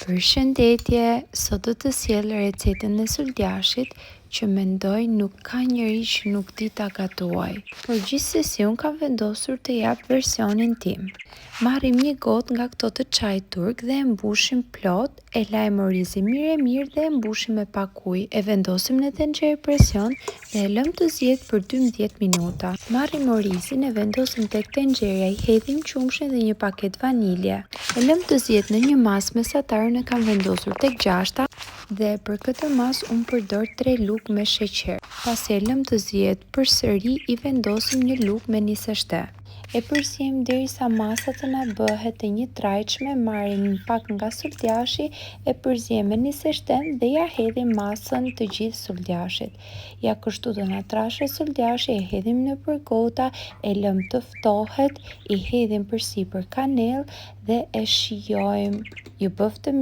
Përshëndetje, sot do të sjell recetën e suldjashit që mendoj nuk ka njeri që nuk di ta gatuaj. Por gjithsesi unë kam vendosur të jap versionin tim. Marrim një gotë nga këto të çajit turk dhe e mbushim plot, e lajmë orizin mirë e mirë dhe e mbushim me pak ujë. E vendosim në tenxhere presion dhe e lëmë të zihet për 12 minuta. Marrim orizin, e vendosim tek tenxherja, i hedhim qumështin dhe një paket vanilje. E lëmë të zihet në një masë mesatare, unë e kam vendosur tek gjashta dhe për këtë masë unë përdor 3 lugë me sheqer. Pasi e lëmë të zihet përsëri i vendosim një lugë me niseshte. E përziejmë derisa masa të na bëhet e njëtrajtshme, marrim pak nga suldjashi, e përziejmë me niseshten dhe ja hedhim masën të gjithë suldjashit. Ja kështu do na trashet suldjashi, e hedhim nëpër gota, e lëmë të ftohet, i hedhim përsipër kanellë dhe e shijojmë. Ju bëftë mirë.